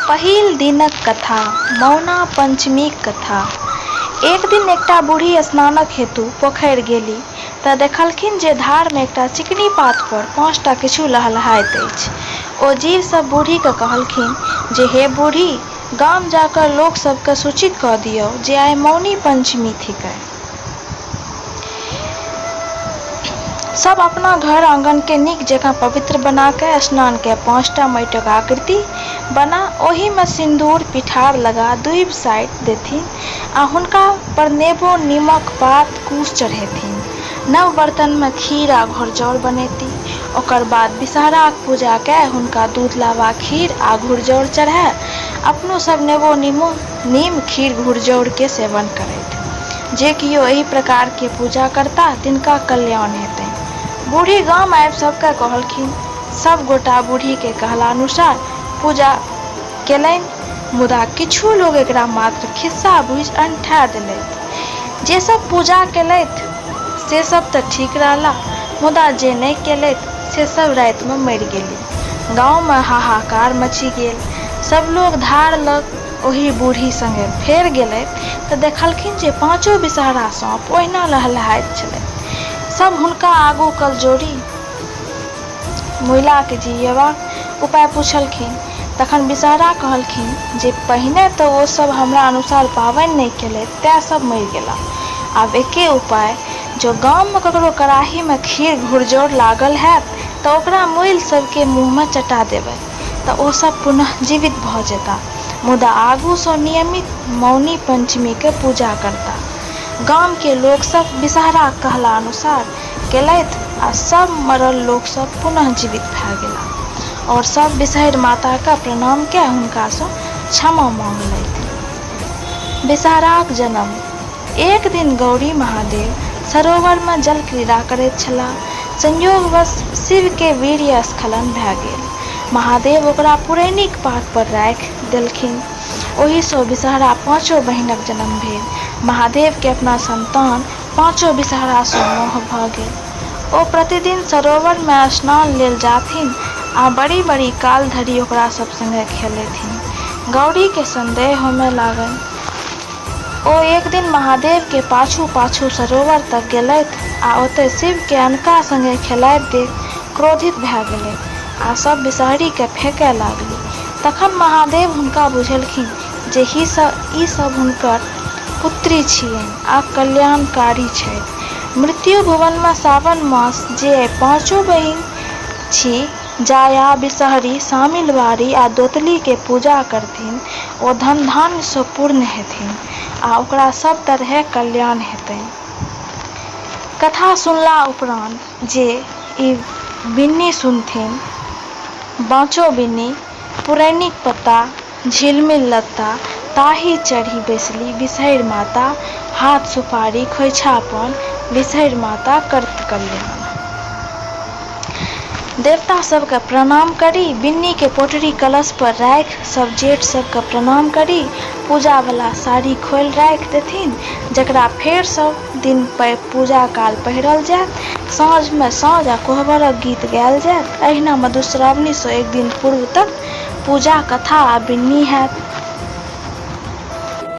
पहिल दिनक कथा मौना पंचमीक कथा। एक दिन एकटा बूढ़ी स्नानक हेतु पोखरि गेली तँ देखलखिन जे धारमे एकटा चिकनी पातपर पाँचटा किछु लहलहाइत अछि। ओ जीव सभ बूढ़ीकेँ कहलखिन जे हे बूढ़ी, गाम जा कऽ लोक सभकेँ सूचित कऽ दियौ जे आइ मौनी पंचमी थिकै। सभ अपना घर-आंगनकेँ नीक जकाँ पवित्र बना कए स्नान कए पाँचटा माटिक आकृति बना ओहिमे सिन्दूर, पिठार लगा दूबि साटि देथिन आ हुनका पर नेबो, नीमक पात, कुश चढ़ेथिन। नव बर्तनमे खीर आ घोरजाउर बनेती। ओकर बाद बिसहराक पूजा कए हुनका दूध, लाबा, खीर आ घुरजाउर चढ़ाए अपनो सभ नेबो, नीमो, नीम, खीर, घुरजाउर के सेवन करथि। जे कियो एहि प्रकार के पूजा करताह तिनका कल्याण हेतनि। बूढ़ी गाम आबि सबके कहलखिन। सब गोटा बूढ़ी के कहलानुसार पूजा केलनि मुदा किछु लोक एकरा मात्र खिस्सा बुझि अनठा देलथि। जे सब पूजा केलथि से सब तऽ ठीक रहलाह मुदा जे नहि केलथि से सब राति मे मरि गेली। गाँव मे हाहाकार मचि गेल। सब लोक धार लग ओहि बूढ़ी संगे फेर गेलथि तऽ देखलखिन जे पाँचो बिसहरा साँप ओहिना लहलहाइत छलथि। सब हुनका आगू कल जोड़ि मुइलाकेँ जियेबाक उपाय पुछलखिन। तखन बिसहरा कहलखिन जे पहिने तऽ ओ सब हमरा अनुसार पाबनि नहि केलथि तेँ सब मरि गेलाह। आब एके उपाय जँ गाममे ककरो कड़ाहीमे खीर घुरजौर लागल हैत तऽ ओकरा मुइल सबके मुँहमे चटा देबै तऽ ओ सब पुनः जीवित भऽ जेताह। मुदा आगू सँ नियमित मौनी पंचमी के पूजा करताह। गाम के लोक सब बिसहराक कहला अनुसार केलथि आ सब मरल लोक सब पुनः जीवित भए गेलाह और सब बिसहरि माता के प्रणाम कए हुनका सँ क्षमा मांगलथि। बिसहराक जन्म। एक दिन गौरी महादेव सरोवर मे जलक्रीड़ा करैत छलाह। संयोगवश शिव के वीर्य स्खलन भए गेल। महादेव ओकरा पुरैनिक पात पर राखि देलखिन। ओहि सँ बिसहरा पाँचो बहिनक जन्म भेल। महादेव केँ अपना संतान पाँचो बिसहरा सँ मोह भ गेल। ओ प्रतिदिन सरोवर मे स्नान लेल जाथिन आ बड़ी-बड़ी काल धरि ओकरा सब संगे खेलेथिन। गौरी केँ संदेह होमय लागनि। ओ एक दिन महादेव के पाछू-पाछू सरोवर तक गेलथि आ ओतय शिव केँ अनका संगे खेलाइत देखि क्रोधित भए गेलथि आ सब बिसहरी केँ फेकय लागली। तखन महादेव हुनका बुझेलखिन जे ई सब हुनकर पुत्री छियनि आ कल्याणकारी छथि। मृत्यु भुवन मे सावन मास जे एहि पाँचो बहिन छी जाया, बिसहरी, सामिलवारी आ दोतली के पूजा करथिन ओ धन-धान्य सँ पूर्ण हेथिन आ ओकरा सब तरहे कल्याण हेतनि। कथा सुनला उपरान्त जे ई बिन्नी सुनथिन, बाँचो बिन्नी, पुरैनिक पत्ता, झिलमिल लत्ता, ताहि चढ़ि बैसली बिसहरि माता, हाथ सुपारी खोइछा पान, बिसहरि माता करत कल्याण। देवता सबके प्रणाम करी, बिन्नी के पोटरी कलश पर राखि सब जेठ सबके प्रणाम करी, पूजा वाला साड़ी खोलि राखि देथिन जकरा फेर सब दिन पूजा काल पहिरल जायत। साँझ मे साँझ आ कोहबरक गीत गायल जायत। एहिना मधुश्रावणी सँ एक दिन पूर्व तक पूजा, कथा आ बिन्नी हैत।